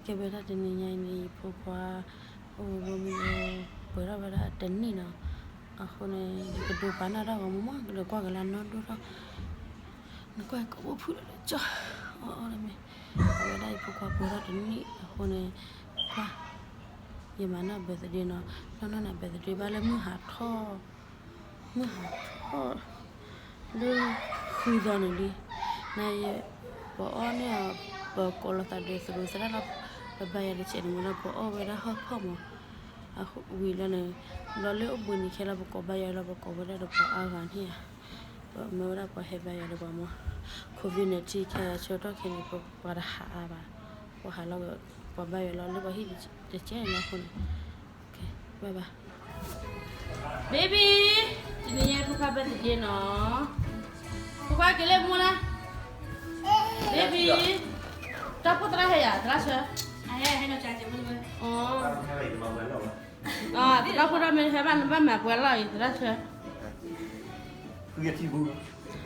ကဲဝဲဒၣ်တနံၤညါအံၤန့ၣ် ယဖိခွါ အိၣ်ဝဲမ့ၢ် ပှဲၤထီၣ်ဝဲဒၣ်တနံၣ်နီၤ. အဃိန့ၣ် ယကဒိးပာ်နၢ်တၢ်ဂီၤမူမး ကဒီးကွၢ်ကလၢနီၢ်ဒိၣ်ထီၣ် နကွၢ်ကအိၣ်ဖုၣ်လၢကၠီ အီၣ်အီၣ်တမ့ၢ် အဝဲဒၣ်ယဖိခွါပှဲၤထီၣ်တနံၣ်အဃိန့ၣ် ကွၢ် ယမၤနၢ် birthday နီၤ နီၢ်နီၢ်န့ၣ် birthday ဘၣ်လၢမုၢ်ဟးထီၣ် မုၢ်ဟးထီၣ် လၢဃုသီန့ၣ်လံ နယဲ ပအီၣ်န့ၢ်အီၤ ပကိးလိာ်သးဒီးသရူးသရၣ်လီၤ ပဘါယွၤတစဲးန့ၣ်မ့ၢ်လၢပအီၣ်ဝဲဒၣ်ဟီၣ်ဖီၣ်မး အဝံၤလီၤန့ၣ် ဘျီလၢအိၣ်ဘှံးနံၤခဲလၢာ် ပကိးဘါယွၤလီၤ ပကိးဝဲဒၣ်ဒီးပှၤအါဂၤန့ၣ်ဧါ ပမၢဝဲဒၣ်ပှၤဟဲဘါယွၤလၢပှၤမး covid nineteen ခဲဆၢကတီၢ်ခဲအံၤန့ၣ် ပှၤတဟးအါဘၣ် ပှၤဟးလီၤ ပှၤဘါယွၤလီၤလၢပှၤဟံၣ်တစဲးန့ၣ်လီၤအဃိန့ၣ် ဘၣ်ဘၣ် baby တနံၤညါဖိခွါ birthday နီၤ ဖိခွါက့ၤလၢမူလၢ baby တၢ်ဖိသရၣ်ဟဲယၤ သရၣ်ဆၢ သရၣ်ဖိရၣ်မ့ၢ်ဟဲဘၣ်နဘၣ်မၤပှဲၤလီၤအံၤ သရၣ်ဆၢ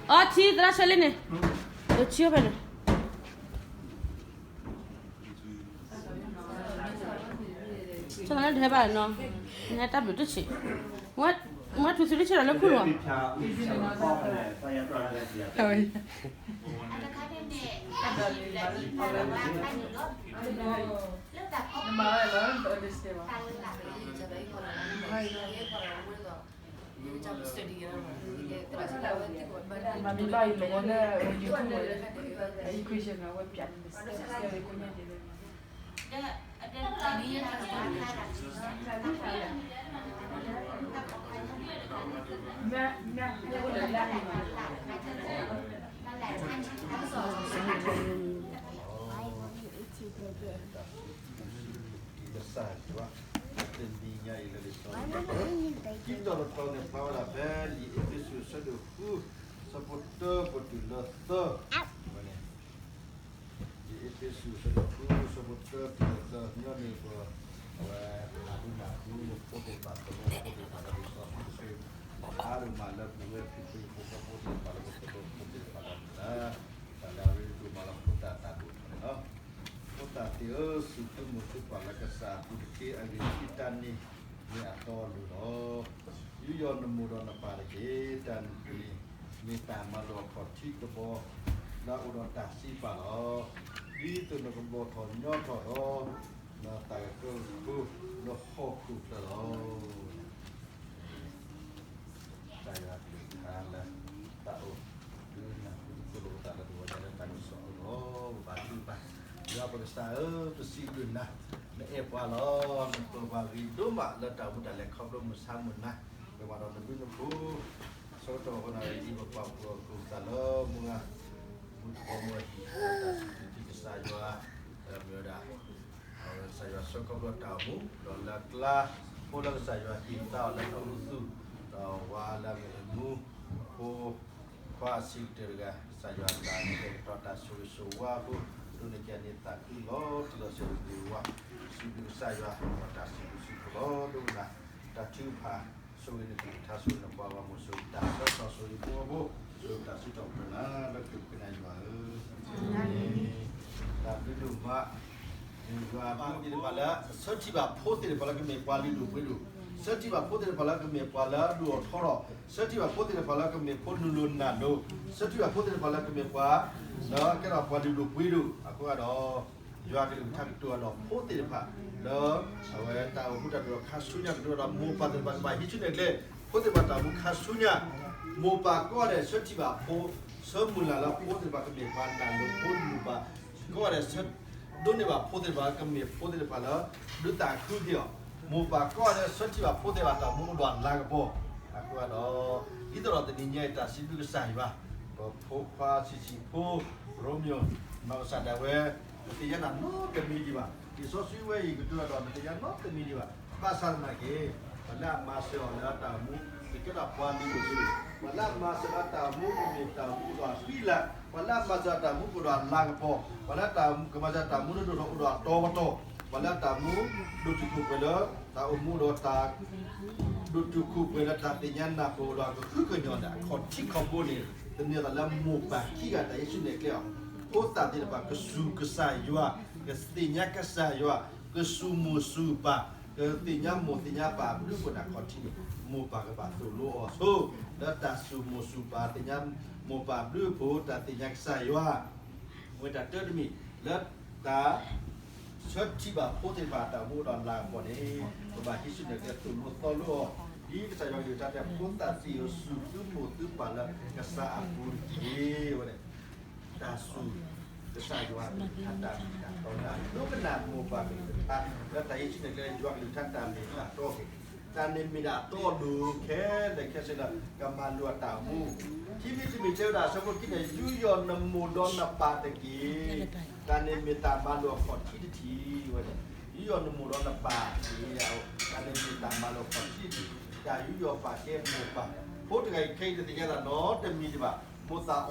အီထံသရၣ်ဆၢလံန့ၣ် ဒိးထံဖဲန့ၣ် ဆၢလၢဒဟဲဘၣ်နီၤ နတၢ်ဘျုးတဆံး မွဲထူသရံဆၢဒီးလၢခူၣ်လီၤ ကစၢ်ယွၤ တနံၤညါအံၤလၢလံာ်စီဆှံ ဒ်သိးတတီၤန့ၣ် ဖျါဝဲဒၣ်ဖဲလံာ်အ့းဖ့းစူးအဆၢဒိၣ်ဃု ဆၢဖိတၢပတုၤလၢသၢ ဝဲန့ၣ် လံာ်အ့းဖ့းစူးအဆၢဒိၣ်ဃု ဆၢဖိတၢတုၤလၢသၢ ညီနုၢ်ပှၤ အဝဲ အဒိနၤဃု ဖိသ့ၣ်တဖၣ် သရိာ်ဖိသ့ၣ်တဖၣ်လၢလံာ်စီဆှံတဆၢ အါဒိၣ်မးလၢပဝဲဖံဖုဖိဃီဖိသ့ၣ်တဖၣ်လၢပသရိာ်ဖိသ့ၣ်တဖၣ်လၢ တၢ်လၢအရ့ဒိၣ်မးလၢဖိသၣ်တၢ်ဒိၣ်ထီၣ်န့ၣ်လီၤ. ဖိသၣ်သ့ၣ်ဧၢ, စူၢ်သုမိၢ်သုပၢ်လၢကစၢ်အပူၤတက့ၢ်. အဂ့ၢ်ဒ်အံၤ, တၢ်န့ၣ်မ့ၢ်အတီအလိၤလီၤ. ယူးယီၣ်နမိၢ်ဒီးနပၢ်တက့ၢ်. တၢ်န့ၣ် မ့ၢ်တၢ်မၤလိာ်အခီၣ်ထံးကဘီ လၢအအိၣ်ဒီးတၢ်စံးပာ်လီၤ. ဒ်သိးနကဘီၣ်ထီၣ်ညီထီၣ်ဒီး နသးကကၢကဖိလၢဟီၣ်ခိၣ်ချၢလီၤ. ကစၢ်ယွၤအကလုၢ်ကထါလၢ တၢ်အိၣ် ဒုးနၢ်ဟူသကိးလိာ်ပသးလၢတဂီၤညါလၢတၢ်ကစီၣ်အဂီၢ် ပဘါထုကဖၣ်. ယွၤပကစၢ်ဧၢ, ပစံးဘျုးနၤ, နအဲၣ်ပှၤလီၤ. နပၢၤပှၤဂ့ၤဒိၣ်မးလၢတၢ်အိၣ်မူတၢ်လဲၤခီဖျိမုၢ်ဆါမုၢ်နၤ, ပမၤဒီးနဘျုးနဖှိၣ် ဆၢကတီၢ်အဃိန့ၣ် ပပာ်ဖှိၣ်အကလုၢ်ကထါလၢမုၢ်ဂၤ မုၢ်တဘီမုၢ်အဟံၣ် တၢ်စံးဘျုးကစၢ်ယွၤ လၢမ့ၢ်ဝဲဒၣ် အဝဲကစၢ်ယွၤဆှၢခီဖျိတၢ်အိၣ်မူ ဒီးလၢအကျါ ဖိလၢကစၢ်ယွၤဟ့ၣ်သါအီၤလၢနအိၣ်သူၣ် ဒီးဝါလၢအမ့ၢ်အမူ ဖိခွါအဆံးကတၢၢ်တဂၤ ကစၢ်ယွၤအတၢ်ကဲကတီၤတၢ်ဆိၣ်ဂ့ၤဆိၣ်ဝါအဃိ ဒိးန့ၢ်က့ၤန့ၢ်သးခုလီၤတံၢ်လီၤဆဲးတဂ့ၤဝါ စံးဘျုးကစၢ်ယွၤ ဒီးတၢ်စံးဘျုးစံးဖှိၣ်လီၤ ဒိကနၣ် တၢ်ထုကဖၣ် ဆိၣ်ဂ့ၤန့ၢ်က့ၤကထါ ဆိၣ်ဂ့ၤန့ၢ်ပှၤဂီၢ်မုၢ် ဆိၣ်ဂ့ၤတၢ်ဆၢကတီၢ် ဆိၣ်ဂ့ၤဖိအဖိ ဆိၣ်ဂ့ၤတၢ်စံးထီၣ်ပတြၢၤနၤ လၢကကနၣ်ယွၤဧၢ တၢ်ဘျုးဒိၣ်မး ယွၤဖိသ့ၣ်တဖၣ်လၢ ဆၢထံၣ်ဘၣ်ဖိသ့ၣ်တဖၣ်လၢကမ့ၢ်ပှၤလုၢ်ဒိၣ်ပှ့ၤဒိၣ်, ဆၢထံၣ်ဘၣ်ဖိသ့ၣ်တဖၣ်လၢကမ့ၢ်ပှၤလၢအဒိၣ်ထီၣ်ထီထီၣ်, ဆၢထံၣ်ဘၣ်ဖိသ့ၣ်တဖၣ်လၢကမ့ၢ်ဖိနုာ်လိၤနၢ်လိၤ, ဆၢထံၣ်ဘၣ်ဖိသ့ၣ်တဖၣ်လၢကမ့ၢ်ပှၤ လၢကဲထီၣ်ပှၤလုၢ်ဒိၣ်ပှ့ၤဒိၣ် အဃိဒီး ယွၤကလုၢ်ကထါကတိၤအီၤဒီးဖိသ့ၣ်တဖၣ် လၢ အဝဲတၢ်အိၣ်မူတၢ်ဒိၣ်ထီၣ်ခါဆူညါ ကတိၤဒီးမိၢ်ပၢ်သ့ၣ်တဖၣ်ကဘၣ်ဟံးစုနဲၣ်ကျဲ ဖိသ့ၣ်တဖၣ်တၢ်အိၣ်မူခါဆူညါ, မိၢ်ပၢ်ကိးဂၤဒဲးဆၢထံၣ်ဘၣ်ဖိ, ဆၢမုၢ်လၢ်လၢဖိသ့ၣ်တဖၣ်ကမ့ၢ်ပှၤနၢ်လိၤဖိနုာ်ပၢ်, ကိးဂၤဒဲးဆၢ ဒိးန့ၢ်ဘၣ်ဖိသ့ၣ်တဖၣ်ကမ့ၢ်ဖိသ့ၣ်တဖၣ်လၢ ဒုးသးခုက့ၤအီၤ, မိၢ်ပၢ်ကိးဂၤဒဲးဆၢထံၣ်ဘၣ်ဖိသ့ၣ်တဖၣ်တၢ်အိၣ်မူအိၣ်ဒီးအလၤကပီၤ, အဃိဒီး ဒ်သိးဒီးတနံၤညါအံၤတၢ်စံးဘျုးကစၢ်ယွၤ ပဖိခွါဆံးဆံးဖိ ရိမ့ၤယိၤ နီၢ်ကစၢ်ဒၣ်ဝဲ ပသ့ၣ်ညါနၤနီတမံၤဒံးဘၣ်, လံာ်စီဆှံဝဲအံၤကတိၤတၢ်ဒီး ပသ့ၣ်ညါနီတမံၤဒံးဘၣ်, ဘၣ်ဆၣ်သနာ်က့ ပှၤလၢအမၤစၢၤအီၤလၢအတၢ်အိၣ်မူ ကကဲထီၣ်ပှၤလုၢ်ဒိၣ်ပှ့ၤဒိၣ်, ပှၤလၢအမၤစၢၤအတၢ်အိၣ်မူကမ့ၢ်တၢ်အိၣ်မူအိၣ်ဒီးအဃံအလၤ, ပှၤလၢအမၤစၢၤအတၢ်အိၣ်မူကအိၣ်ဒီးအလၤကပီၤ, ပှၤလၢအတၢ်အိၣ်မူကမၤစၢၤအတၢ်အိၣ်မူလၢဒိၣ်ထီၣ်အိၣ်ဒီးအတီၤပတီၢ်, ပှၤလၢအတၢ်အိၣ်မူဒိၣ်တုာ်ခိၣ်ပှဲၤလၢ တၢ်အိၣ်မူဒီးတၢ် ဒိၣ်တုာ်ခိၣ်ပှဲၤလၢတၢ်သ့ၣ်ညါနၢ်ပၢၢ်အိၣ်ဒီးကဟုကညီၢ်န့ၣ် အခီၣ်ထံးခီၣ်ဘိန့ၣ် သန့ၤသးလၢမိၢ်ပၢ်ခံဂၤတၢ်ဟံးစုနဲၣ်ကျဲအီၤ, ဖိသၣ်သ့ၣ်တဖၣ်ကစူၢ်ကစၢ်ယွၤ ကသ့ၣ်ညါကစၢ်ယွၤ, ကစူၢ်မိၢ်စူၢ်ပၢ်, ကသ့ၣ်ညါမိၢ်သ့ၣ်ညါပၢ်အဘျုးအဖှိၣ်န့ၣ် ခီၣ်ထံးန့ၣ် မိၢ်ပၢ်ကဘၣ်သိၣ်လိအီၤဆိ, လၢတၢ်စူၢ်မိၢ်စူၢ်ပၢ် သ့ၣ်ညါမိၢ်ပၢ်အဘျုးအဖှိၣ် တၢ်သ့ၣ်ညါကစၢ်ယွၤ, အဝဲတၢ်တၢတမံၤ လၢတၢ် ဆၢထံၣ်ဘၣ်ဖိသ့ၣ်တဖၣ်အတၢ်အိၣ်မူဒီးလၤကပီၤန့ၣ် ပဘၣ်ဟံးစုနဲၣ်ကျဲသိၣ်လိသီလိအီၤ, ဒ်ကစၢ်ယွၤကလုၢ်ကထါတဲ ဖိသၣ်သ့ၣ်ဧၢ စူၢ်သုမိၢ်သုပၢ်လၢကစၢ်အပူၤတက့ၢ်. အဝဲန့ၣ် တၢ်စူၢ်ကစၢ်ယွၤ ကလုၢ်ကထါတၢ်မ့ၢ်တၢ်တီလၢအဒိကနၣ်မိၢ်ပၢ်ကလုၢ်ကထါ လၢတၢ်ဟံးစုနဲၣ်ကျဲယွၤကလုၢ်ကထါတၢ်မ့ၢ်တၢ်တီက့ၤ တၢ်န့ၣ်မ့ၢ်ဒၣ်အတီအလိၤခဲလၢာ်ခဲဆ့လၢ ကမၤလိၤအတၢ်အိၣ်မူ, ခံမံၤတမံၤတဲဝဲဒၣ် အဆၢဖိခံန့ၣ် ယူးယီၣ်နမိၢ်ဒီးနပၢ်တက့ၢ်. တၢ်န့ၣ်မ့ၢ်တၢ်မၤလိၤအခီၣ်ထံးတထံၣ်ဝဲန့ၣ်, ယူးယီၣ်နမိၢ်ဒီးနပၢ်တက့ၢ်. တၢ်န့ၣ်မ့ၢ်တၢ်မၤလိၤအခီၣ်ထံးတထံၣ်, တၢ်ယူးယီၣ်ပာ်ကဲမိၢ်ပၢ်, ဖိတဂၤအံၤခဲအံၤတသ့ၣ်ညါတၢ်နီတမံၤဒံးဘၣ်, မိၢ်သးအီၣ်ဒီးအီၣ်,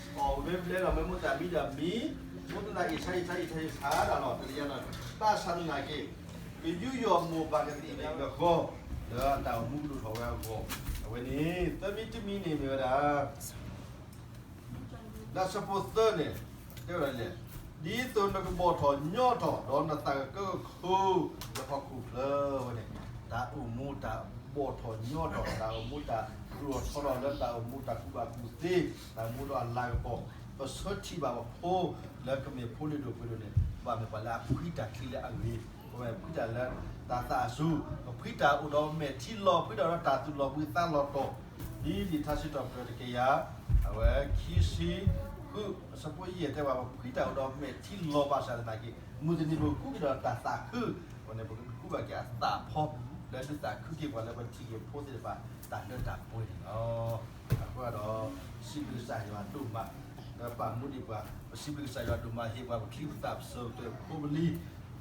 အီၣ်ဝဲဘျဲလီၤမ့ၢ်မိၢ်သးမံဒီးမံ, မိၢ်သးအ့ၣ်ဆါအ့ၣ်ဆါအ့ၣ်ဆါအ့ၣ်ဆါဒၣ်လီၤ တသ့ၣ်ညါတၢ်, ဘၣ်ဆၣ်သနာ်က့ ကယူးယီၣ်မိၢ်ပၢ်ကသ့ၣ်ညါအဂီၢ် လၢတၢ်အိၣ်မူကဒိၣ်ထီၣ်ဝဲအဂီၢ်, အဝဲန့ၣ် သၢမံၤတမံၤန့ၣ်မ့ၢ်ဝဲဒၣ် လၢအဆၢဖိသၢန့ၣ် တဲဝဲဒၣ်လဲၣ်, ဒ်သိးနကဘီၣ်ထီၣ်ညီထီၣ် ဒီးနသးကကၢကခိၣ်လၢဟီၣ်ခိၣ်ချၢဝဲန့ၣ်, တၢ်အိၣ်မူတၢ်ဘီၣ်ထီၣ်ညီထီၣ် တၢ်အိၣ်မူတၢ်ဒိၣ်ထီၣ်ထီထီၣ်လၢတၢ်အိၣ်မူတၢ်ကူၣ်ဘၣ်ကူၣ်သ့ တၢ်အိၣ်မူဒီးအလၤကပီၤ, ပဆၢထံၣ်ဘၣ်ပဖိလၢကမ့ၢ်ဖိလံၤဒိၣ်ပှ့ၤဒိၣ်န့ၣ် ဘၣ်မ့ၢ်ပှၤလၢအဖှံတၢ်ချံလၢအဂ့ၤ, ပဝဲဖှံတၢ်လၢတၢ်သးအစူၤ, ပဖှံတၢ်အိၣ်ဒီးမဲာ်ထံလီၤ, ဖှံတၢ်ဒီးတၢ်သူၣ်လီၤဘှံးသးလီၤတီၤ, ဒ်လံာ်ထါစံးထီၣ်ပတြၢၤတကယၤ အဝဲခံဆံဃု အဆၢဖိယဲၢ်တဲဝဲ ပဖှံတၢ်အိၣ်ဒီးမဲာ်ထံလီၤဘၣ်ဆၣ်သနာ်က့ မုၢ်တနံၤပကကူးက့ၤဒီးတၢ်သးခု, အဝဲန့ၣ် ပကကူးဘၣ်က့ၤအသးဖီ လၢဒုးသးခုက့ၤပှၤလၢပထံၣ်က့ၤဖိသ့ၣ်တဖၣ် တၢ်လၢတၢ်ပှဲၤန့ၣ်လီၤ. အဃိဒီး စံးဘျုးကစၢ်ယွၤဒိၣ်မး လၢပာ်မူဒံးပှၤ, ပစံးဘျုးကစၢ်ယွၤဒိၣ်မးဟ့ၣ်ပှၤပချံပသၣ်ပစိၤကတၢၢ်ဖိပလံၤ,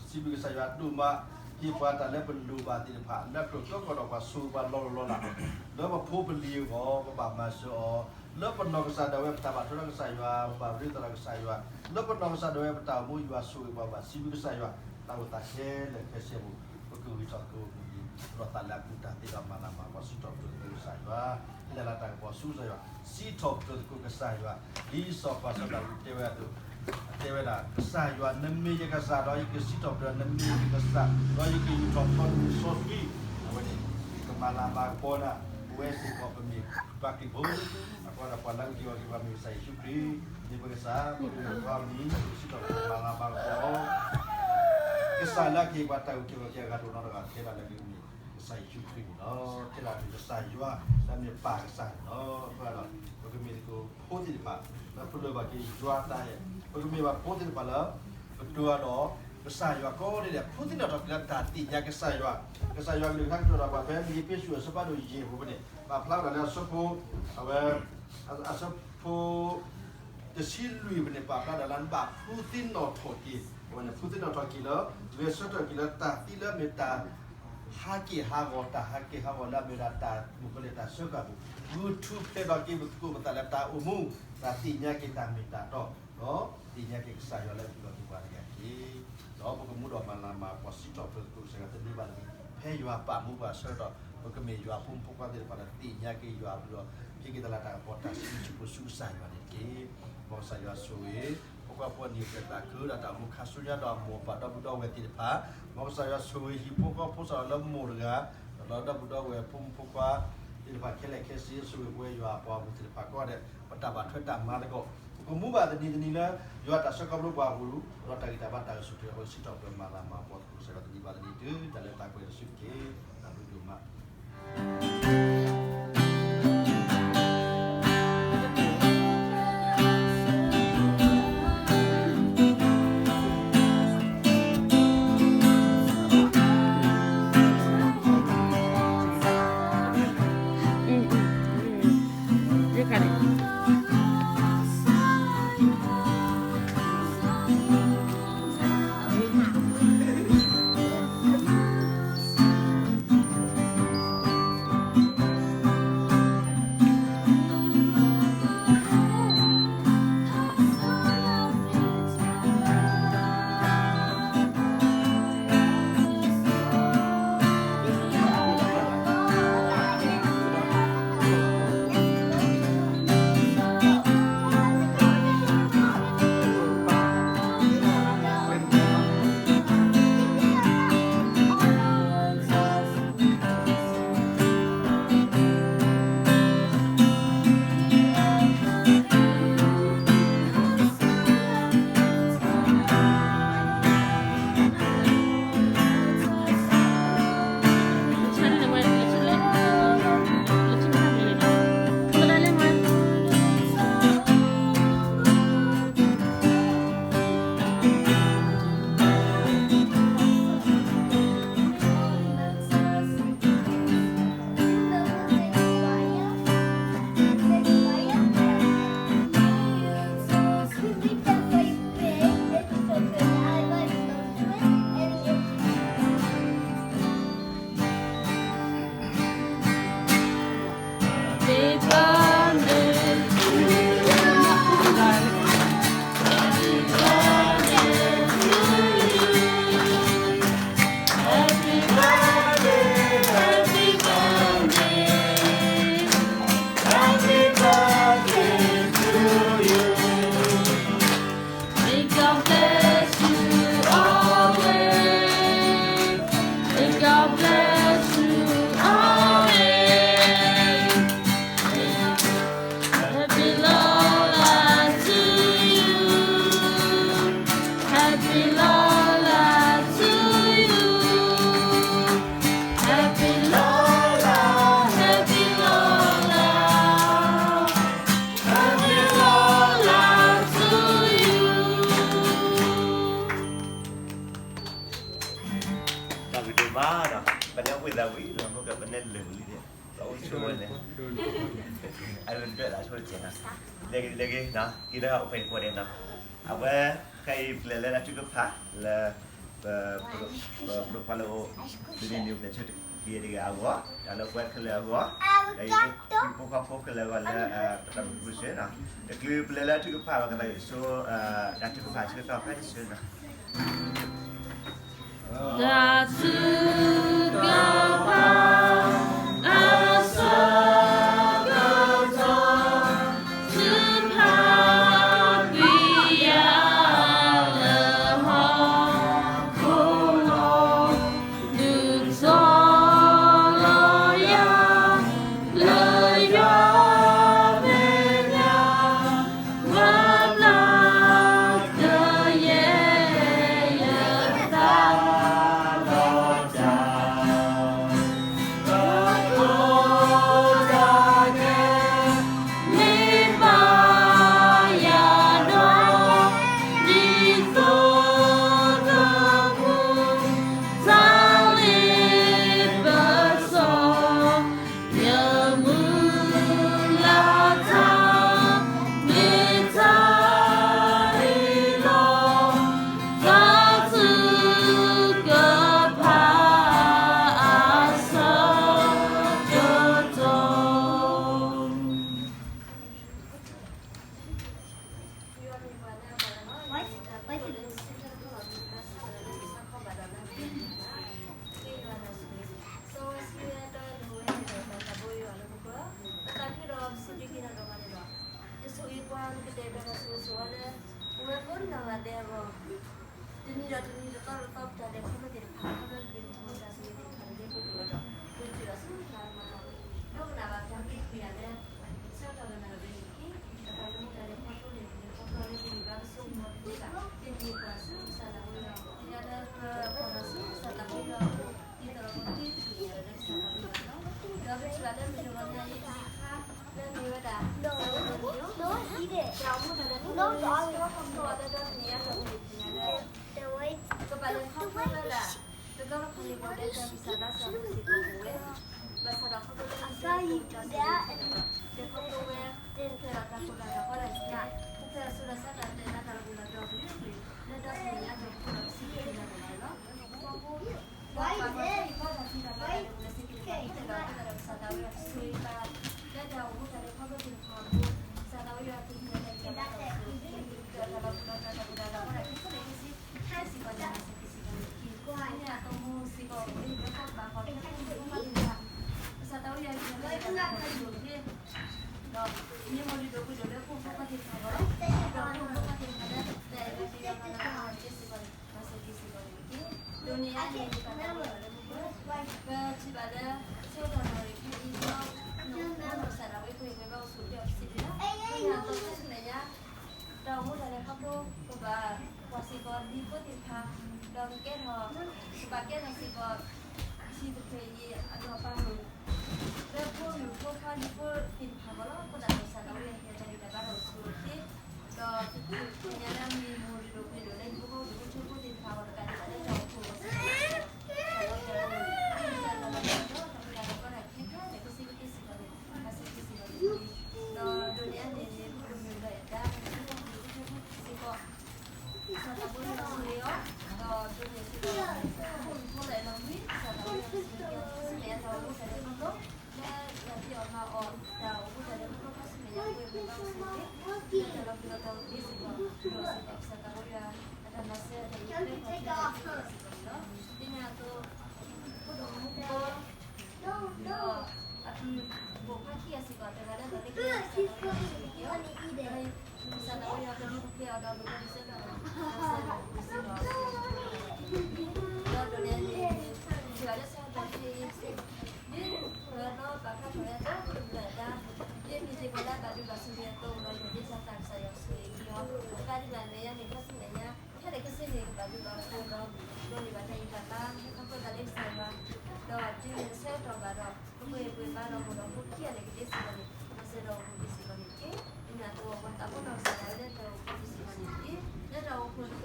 စံးဘျုးကစၢ်ယွၤဒိၣ်မး ဟ့ၣ်ပှၤတၢ်လၢပလိၣ်ဘၣ်သ့ၣ်တဖၣ် လၢကျိၤကျဲကီၢ်ဒီးပှၤဆိၣ်ဂ့ၤပှၤလီၤလီၤလးလး, လၢပဖိပလံၤအဂီၢ် ပဘၣ်မၤစၢၤအီၤ, လၢပနီၢ်ကစၢ်ဒၣ်ဝဲပတၢ်ဘၣ်ထွဲဒီးကစၢ်ယွၤ ပဘၣ်ရ့သးဒီးကစၢ်ယွၤ, လၢပနီၢ်ကစၢ်ဒၣ်ဝဲပတၢ်အိၣ်မူယွၤဆိၣ်ဂ့ၤပှၤဘၣ် စံးဘျုးကစၢ်ယွၤ, တၢ်အိၣ်သးခဲလၢာ်ခဲဆ့အပူၤ ပကဂံၢ်ထီၣ်သကိးမုၢ်နံၤ ဒီးသးလၢအကူၣ်တၢ်သ့ဒီးမၤလၤမၤကပီၤ စံးထီၣ်ပတြၢၤသကိးကစၢ်ယွၤ, ဟ့ၣ်လီၤတၢ်ကပီၤဆူကစၢ်ယွၤ, စံးထီၣ်ပတြၢၤသကိးကစၢ်ယွၤ, ဒ်စီၤပၤစီၤဒၤဝံးတဲဝဲအသိး, တဲဝဲဒၣ် ကစၢ်ယွၤ နမ့ၢ်ယကစၢ်ဒီးယကစံးထီၣ်ပတြၢၤ, နမ့ၢ်ယကစၢ်ဒီးယကဂံၢ်ထီၣ်ပတြၢၤနစီဆှံ, အဝဲန့ၣ် ယကမၤလၤမၤကပီၤနၤ, ပဝဲစ့ၢ်ကီးပမ့ၢ်ပှၤခရံာ်ဖိ အဃိဒီးပှၤလၢအဂုာ်က့ၤဂီၤက့ၤပှၤမ့ၢ်ကစၢ်ယ့ၣ်ၡူးခရံာ်, မ့ၢ်ပကစၢ် ပကမ့ၢ်ပှၤမံၤ ပကစံးထီၣ်ပတြၢၤမၤလၤမၤကပီၤ ကစၢ်လၢအကဟ့ၣ်ပှၤတၢ်အုၣ်က့ၤခီၣ်က့ၤအဂၤဒိၣ်နီၢ်နီၢ်တဂၤထဲဒၣ်လၢအမ့ၢ်ကစၢ်ယ့ၣ်ၡူးခရံာ်န့ၣ်လီၤ. ထဲဒၣ်မ့ၢ်ကစၢ်ယွၤ လၢအမ့ၢ်ပၢ်ကစၢ်န့ၣ်လီၤ. အဃိဒီး ပကမ့ၢ်သကိးဖိသ့ၣ်တဖၣ် လၢပလိၣ်ဘၣ်က့ၤယွၤအတၢ်အဲၣ်, ပကမ့ၢ်ဘၣ်ဖိသ့ၣ်တဖၣ်လၢ ပတိၤအါဒီး ကစၢ်ယွၤကိးနံၤဒဲး ဖိသ့ၣ်နီၣ်ထီၣ်က့ၤလၢတၢ်သ့ၣ်ညါကစၢ်ယွၤ, ကစၢ်ယွၤကလုၢ်ကထါကတိၤတၢ်ပှၤဖဲလံာ်အ့းဖ့းစူးအဆၢဖးဒိၣ်ယဲၢ်အပူၤန့ၣ် ပာ်ဖျါဝဲဒၣ်လၢအဆၢဖိ အဝဲ အဆၢဖိ တဆံလွံၢ်ပူၤန့ၣ် ပာ်ဖျါဒၣ်လၢနဘၣ်ဖုသ့ၣ်နီၣ်ထီၣ်က့ၤ, အဝဲန့ၣ် ဖုသ့ၣ်နီၣ်ထီၣ်က့ၤလၢ ဂဲၤဆၢထၢၣ်က့ၤလၢတၢ်သံလၢမ့ၢ်တၢ် ဟးက့ၢ်ဟးဂီၤ, တၢ်ဟးက့ၢ်ဟးဂီၤလၢအမ့ၢ်ဒၣ်တၢ်မုၣ်ကလဲၤတၢ်ဆၢကတီၢ်ပူၤ, ဂုာ်ထူၣ်ဖျဲးထီၣ်က့ၤပသကိးပသးလၢတၢ်အိၣ်မူ, တၢ်သ့ၣ်ညါက့ၤတၢ်မ့ၢ်တၢ်တီ, ဒီးသ့ၣ်ညါက့ၤကစၢ်ယွၤလၢအဂုာ်လီၤက့ၤပှၤတဂၤတက့ၢ်. ဒီးပကမူဒီးမၤလၤမၤကပီၤစံးထီၣ်ပတြၢၤသကိးကစၢ်ယွၤတနံၤဘၣ်တနံၤ, ဖဲယွၤပာ်မူပှၤဆၢကတီၢ် ပကမ့ၢ်ယွၤဖိမုၣ်ဖိခွါသ့ၣ်တဖၣ်လၢသ့ၣ်ညါက့ၤယွၤအဘျုးဒီး ဟ့ၣ်က့ၤတၢ်လၤတၢ်ကပီၤတၢ်စံးဆူၣ်ပူၤဆူကစၢ်ယွၤန့ၣ်တက့ၢ်. မ်ကစၢ်ယွၤဆိၣ်ဂ့ၤ ဖိခွါဖိအနံၣ်အိၣ်ဖျဲၣ်သးခုဒီးတၢ်အိၣ်မူခါဆူညါဒီးအမိၢ်အပၢ်ဒီပုၢ်ဒီဝဲၢ်သ့ၣ်တဖၣ်, မ်ကစၢ်ယွၤဆိၣ်ဂ့ၤဟံၣ်ဖိဃီဖိစးထီၣ်လၢမိၢ်တဂၤ, ဒီးဒီပုၢ်ဒီဝဲၢ်ဖိမုၣ်ဖိခွါသ့ၣ်တဖၣ်ခဲလၢာ်ခဲဆ့, ဆိၣ်ဂ့ၤပဝဲယွၤအပှၤအပူၤသ့ၣ်တဖၣ်ကိးဂၤဒဲး, ပတၢ်ဘၣ်ထွဲတၢ်မၤသကိး, ပကမူဘၣ်တနံၤတနံၤလၢ ယွၤတၢ်ဆၢခီဖျိပှၤအပူၤ, ဒီးတၢ်ဂံၢ်တၢ်ဘါတၢ်အိၣ်ဆူၣ်အိၣ်ချ့အဃိ စံးထီၣ်ပတြၢၤမၤလၤမၤကပီၤသကိးကစၢ်ယွၤတနံၤဘၣ်တနံၤ တုၤတၢ်လၢတၢ်ကွဲးတစုတက့ၢ်. တၢ်ဘျုးဒိၣ်မး. ဒိၣ်မးနီၤ, ပနဲၣ်ဝံသးဝံၤလီၤ, မ့ၢ်ကပနဲၣ်လၢာ်ဝံၤလံ, ပအိၣ်ဆိဝဲန့ၣ်, အဒၢးသးဆိတကဲးနီၤ, လဲၤဂ့ၤလဲၤဂ့ၤနီၤ, က့ၤလၢဟီၣ်ခိၣ်ဖဲန့ၣ်ကိးဒဲးနီၤ, အဝဲ ခဲအံၤပလဲၤလၢတၢ်ထုကဖၣ်လၢ ပ ပဒိၣ်ခွါလၢအိၣ် ဒ်န့ၣ်န့ၣ် ပလဲၤဆူတက့ၢ်တဂၤအဂီၢ်, တၢ်လၢပှၤခဲလၢာ်အဂီၢ်, ဒီးယဖိခွါဖိခဲလၢာ်အဂီၢ်လၢ ပတၢ်မုၢ်ပူၤစ့ၢ်နီၤ, တချုးပလဲၤလၢထုကဖၣ်ဘၣ်ကသးက့ၤဆိ တၢ်ထုကဖၣ်ဆၢကတီၢ်ဖဲတဆၢနီၤ တၢ်ထုကဖၣ်အဆၢကတီၢ်, ထုကဖၣ်ကွံာ်ယၤလၢဟီၣ်ခိၣ်လီၤ, ဒုးသိၣ်လိယၤ လၢယွၤမဲာ်ညါ, မၤဘျါကယဲၢ်ယသး ဒီးတၢ် တၢ်ကဲ မ့ၢ်ဘၣ်ယၤဒီး ဒ်သိးကမူ တၢ်လ့ပစီ ယမုၢ်လၢ်တၢ် မ့ၢ်တၢ်အံၤလီၤ, တၢ်ထုကဖၣ်အဆၢကတီၢ်. တနံၤဒီးတနံၤ တသီဒီးသီ ပတၢ်လဲၤခီဖျိသ့ၣ်တဖၣ် ခီဖျိ ပမ့ၢ်ပတၢ်ဆိၣ်ဂ့ၤပှၤသ့ၣ်တဖၣ် ခီဖျိပမ့ၢ်ပတၢ်ဆိၣ်ဂ့ၤသ့ၣ်တဖၣ်န့ၣ် လၢပှၤကလီၤဒီး ပထံၣ်ဒီးဆူတၢ်မၤလီၤ. ဒီးကနၣ်ဘၣ်တၢ်က့ၤကွံာ်ယၤလၢ ဆၢကတီၢ်ကနၣ်ရံၣ်က့ၤ တၢ်လၢမူတၢ်လဲၤခီဖျိန့ၣ် ပကလီၤလၢပဂံၢ်ဘါပစိကမီၤတသ့ဘၣ်, သ့ၣ်န့ၢ်ပှၤဆူကစၢ်သးဝံၣ်ဒီး သ့ၣ်ညါလၢပကလီၤဆူကစၢ်သးဝံၣ်ဒီး ဒ်သိးဒီးပကသ့တထံၣ်န့ၣ်လၢကစၢ်သးဝံၣ်လီၤ. ဒီးပထံၣ်ဘၣ်လၢမုၢ်တဂီၤညါအံၤ တၢ်တခါ လၢမ့ၢ်ဝဲဒၣ် တၢ်အိၣ်မူတၢ်လဲၤခီဖျိ လၢဒီတနံၤအံၤ ပထံၣ်န့ၢ်လၢ ကဘၣ်လဲၤခီဖျိလၢဒၣ် တဘျီတခီၣ်န့ၣ် ပှၤလၢတၢ်ဂံၢ်စၢ်ဘါစၢ်အပူၤစ့ၢ်ကီးအိၣ်ဝဲ, ဘၣ်ဆၣ်ဒီးခီဖျိလၢပတၢ်စံးတၢ်ကတိၤန့ၣ် လဲၤခီဖျိဝဲ ပဖျဲးဒီးတၢ်ကိၢ်တၢ်ဂီၤဃီတၢ်ဆါ, ပဖျဲးဒီးစိၤဒီးဆါတၢ်တဲတၢ်လၢပူၤလၢပျီပူၤလၢ လၢဒီတနံၤညါအံၤ ပကအိၣ်ဒီးပစံးတၢ်ကတိၤန့ၣ်လီၤ. ပှၤကိးဂၤဒဲး ပတၢ်ဖံးတၢ်မၤတၢ်လၢပူၤလၢစ့ၢ်ကီး ပှၤကတဲဒီး ပသးဝံၣ်ဒီး ဆိၣ်ဂ့ၤပၢ် လၢတၢ်အိၣ်မူတၢ်လဲၤခီဖျိသ့ၣ်တဖၣ်အပူၤ, ပသးဝံၣ်ဒီး ပသးဝံၣ်ဒီး တၢ်ကဲထီၣ်လီၤပူၤဒီး တၢ်တၢ်ပူၤတၢ်လီၤ ပှၤတၢ်ခံဆံန့ၣ် ခံဆံ ခံဆံစ့ၢ်ကီးန့ၣ် မၤစၢၤက့ၤစ့ၢ်ကီးန့ၣ်တက့ၢ်. မ့ၢ်အသိးမူစ့ၢ်ကီး ပမ့ၢ်ပခီၣ်ဘၣ်ခီၣ်ဖျိဖိမုၣ်ဖိခွါသ့ၣ်တဖၣ်, ပသးဝံၣ်ဒီး ပသးဝံၣ်ဒီး ပသးဝံၣ်ဒီး ဒီးမ့ၢ်မိၢ်ဒုးဒိးပှ့ၤဒိးလၢဖိမုၣ်ဖိခွါသ့ၣ်တဖၣ်လီၤ. ဒီးဖိမုၣ်ဖိခွါသ့ၣ်တဖၣ်လၢ တၢ်အဲၣ်ဘၣ်တ့လီၤမၤလီၤတၢ်က့ၤစ့ၢ်ကီးန့ၣ် မၤစၢၤက့ၤစ့ၢ်ကီးန့ၣ်တက့ၢ်. ဒ်န့ၣ်အံၤန့ၣ် ပသးဝံၣ်ဒီးလၢမူခိၣ် ပထံၣ်ဘၣ်လၢ ဆၢကတီၢ်နၣ်ရံၣ်ခဲအံၤ ပကစၢ်ဒၣ်ဝဲဖိအံၤ ပဘၣ်အိၣ်ဆူၣ်အိၣ်ချ့အီၤတဆံးတက့ၢ်လီၤ. မ့ၢ်အသိးခါဆူမဲာ်ညါ တၢ်အိၣ်မူတၢ်လဲၤခီဖျိ ပဘၣ်ကွၢ်စ့ၢ်ကီးဒ်ဖိသ့ၣ်တဖၣ်, ဒီးကကဲထီၣ် ကဘၣ်ကဲထီၣ်စ့ၢ်ကီး ထံသဖှ့အံၤအလီၢ်ပာ်မုာ် လၢဖိမုၣ်ဖိခွါဒ်ဖိသ့ၣ်တဖၣ်အဂီၢ်လီၤ. အဃိသတးဒီး ကစၢ်ဒၣ်ဝဲဟ့ၣ်တၢ်ဂံၢ်တၢ်ဘါဒီးအိၣ်ဆူၣ်အိၣ်ချ့ ဒီးသ့ၣ်ညါလၢမ့ၢ်မိၢ်ဒုးဒိးပှ့ၤဒိးလၢဟံၣ်ဖိဃီဖိဒိၣ်ဖိထၢဖိသ့ၣ်တဖၣ်အဂီၢ် တကးဒံးဘၣ်လၢတၢ်အိၣ်ဖှိၣ်အဂီၢ်စ့ၢ်ကီး ကစၢ်ဒၣ်ဝဲ မ့ၢ်တၢ်လီၤပှ့ၤလီၤတီၤ တၢ်ပှ့ၤတၢ်လီၤကီတၢ်ခံဖျၢၣ်န့ၣ် ကစ့ကတ့စ့ၢ်ကီးန့ၣ် မၤစၢၤက့ၤစ့ၢ်ကီးန့ၣ်တက့ၢ်. ဒီးဒ်န့ၣ်အံၤန့ၣ် မ့ၢ်မိၢ်ဒုးဒိးအဲၣ်ဒါ ဟံၣ်ဖိဃီဖိဒိၣ်ဖိထၢဖိစ့ၢ်ကီး ကစၢ်သးဘိန့ၣ်ဆိၣ်ဂ့ၤအီၤ, ဒီးဒ်န့ၣ်စ့ၢ်ကီး ဖိမုၣ်ဖိလၢအဲၣ်လီၤဝံ ကစၢ်သးဘိန့ၣ်ဆိၣ်ဂ့ၤက့ၤအီၤ ဆူမဲာ်ညါတၢ်အိၣ်မူတၢ်လဲၤခီဖျိ လၢတၢ်ဖံးအီၣ်မၤအီၣ် တၢ်အိၣ်မူတၢ်လဲၤခီဖျိခါဆူမဲာ်ညါ ပှဲၤပှဲၤဘၣ်အိၣ်ဆူၣ်အိၣ်ချ့ လၢတၢ်လီၤပှ့ၤလီၤတီၤက့ၤစ့ၢ်ကီး ဒီးစ့ၢ်ကီး ကစၢ်သးဘိယွၤ အတၢ်မၤစၢၤတၢ်အံၤ လၢပှၤကစၢ်သးဘိယွၤစ့ၢ်ကီးန့ၣ်လီၤ. ဒ်န့ၣ်အသိး ဖိဒိၣ်မူဖိ ဒီးအပုၢ်ဖိခွါခံဂၤစ့ၢ်ကီး တဂၤလၢတဂၤလၢကစၢ်သးဘိယွၤဆိၣ်ဂ့ၤက့ၤအီၤ, ဒီးကစၢ်သးဘိယွၤကဒုးကဖျဲးအီၤဒီး ကဘၣ်ဒုးဆၢထၢၣ်ဒီး မၤစၢၤဒီးအိၣ်စ့ၢ်ကီး ဒီးဒ်န့ၣ်အံၤန့ၣ် ထံၣ်ဘၣ်လၢဆၢကတီၢ်ခဲအံၤ ဒ်ပှၤနီၢ်ပာ်ဖျါထီၣ်ဝဲဒၣ် ဖိဒိၣ်မူဒိးအဲၣ်ဒါ ဒ်မ့ၢ်ဒ်ပှၤလၢအဘၣ်ဒိဘၣ်ထံးအသိး လီၤဒိးန့ၢ်တၢ်သးကစၢ်ယွၤဆိၣ်ဂ့ၤက့ၤအီၤ တကးဒံးဘၣ်မဲာ်ညါန့ၣ် ခါဆူမဲာ်ညါ ဖဲန့ၣ်ခဲဆ့န့ၣ် ကဘၣ်ဒိဘၣ်ထံးဒီး ဒိးန့ၢ်ဘၣ်တၢ်ဂံၢ်တၢ်ဘါ ဟဲခီဖျိသးလၢကစၢ်ယွၤ ဒီးတုၤမ့ၢ်တဆၢကတီၢ်ဘၣ်ဒီး ပပှ့ၤပှ့ၤဘါဒီးမိၢ်ဒီးဖိခံဂၤန့ၣ် ကဒ့စ့ၢ်ကီးန့ၣ် မၤစၢၤဒီးအိၣ်မူဒံးစ့ၢ်ကီးန့ၣ်တက့ၢ်. ဒ်န့ၣ်အသိး ပှၤသးပှၢ်နီၢ်ကစၢ်ဒၣ်ဝဲလၢတၢ်အိၣ်ဖှိၣ်ဒံးစ့ၢ်ကီးန့ၣ်တက့ၢ်. လၢတၢ်အိၣ်ဖှိၣ်သကိ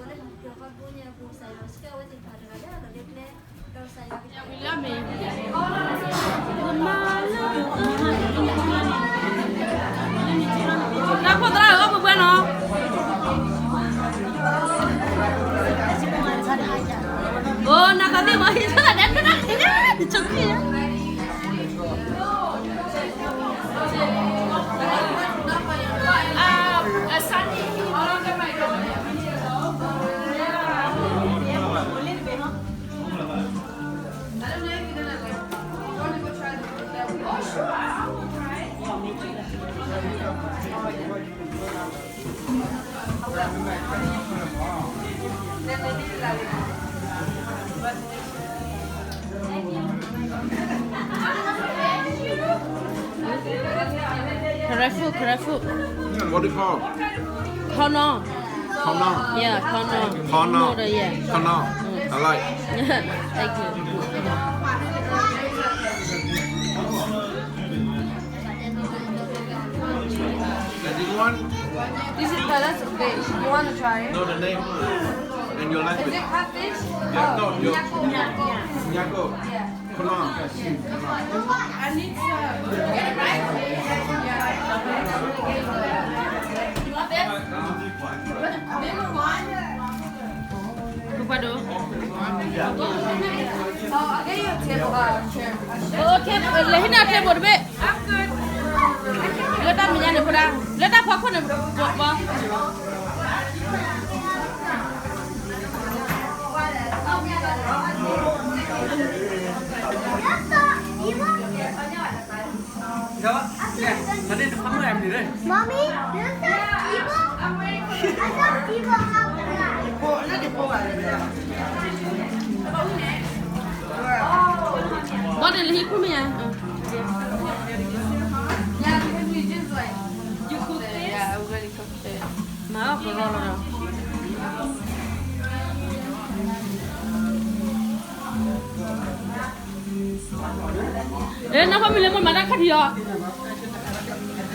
းလၢတၢ်ဖံးတၢ်မၤတဘိညါအပူၤ ကစၢ်ယွၤဆှၢဝဲသ့ၣ်တဖၣ်တဂၤလၢအလီၢ်လၢကျဲ ဒီး တၢ်ဖိသရၣ်အီၣ်မ့ၢ်ပှဲၤနီၤ. အိၣ် နသးသ့ၣ်မီၤ ဟံးဆၢဒဲး တၢ်တၢ်တၢ်တၢ် တဆိးက့ၤ Karafu, karafu. What do you call? Corn. Corn. Yeah, corn. Corn. Noodle, yeah. Corn. Mm. I like. Thank you. This one? This is, uh, that's okay. You wanna try it? No, the name. And your language. Is it catfish? Yeah, no, your Nyako. Nyako. Yeah. Hold on. I need some. You want this? Bigger one? လၢဟံၣ်န့ၣ် table တဘ့ၣ် လၢတၢ်မဲာ်ညါန့ၣ် ဖိဒါ လၢတၢ်ဖီခိၣ်န့ၣ် ဘီ Mommy, do you have fever? I got fever. How can I? What did he put me on? Yeah, because we just like, you cook this? Yeah, I already cooked it. မၤအီၣ်ကရီလီၤဒီး အဲ နဖီမ့ၢ်လၢမ့ၢ်မၤတၢ်ခါထံအီၤ,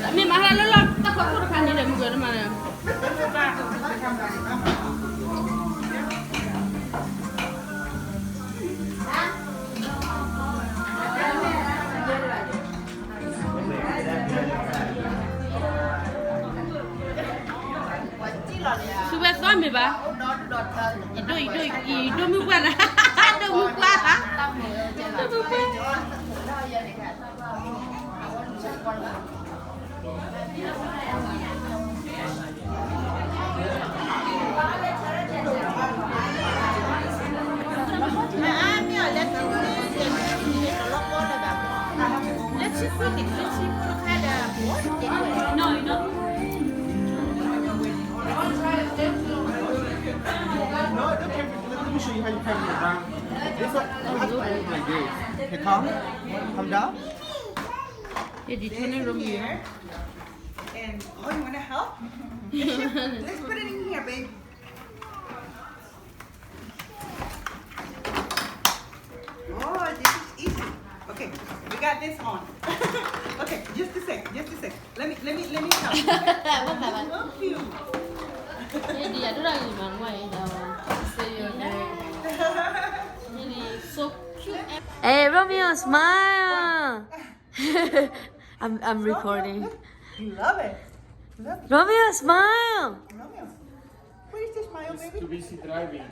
မ့ၢ်မၤဟါလၢလီၢ်တၢ်ခီခိၣ်တခါန့ၣ်ဒီး မုၢ်ကၢၤတမၤန့ၣ် သူဝဲသီမ့ၢ်ဘၣ်, အံၤဒိၣ်အံၤဒိၣ်အံၤဒိၣ်မုၢ်ပှၢ်နၤ, ဒိၣ်မုၢ်ပှၢ်, ဒိၣ်မုၢ်ပှၢ်. No, don't carry it. Let me show you how you carry it down. This one, you have to put it like this. Okay, come. Come down. Hey, did you turn it over here? And, oh, you wanna help? Let's put it in here, babe. Oh, this is easy. Okay, we got this on. Okay, just a sec, just a sec. Let me, let me, let me help. Help you. Hey, Romeo, smile. I'm, I'm recording. You love it. Love it. Romeo, smile. Romeo. Where's the smile, baby? Too busy driving.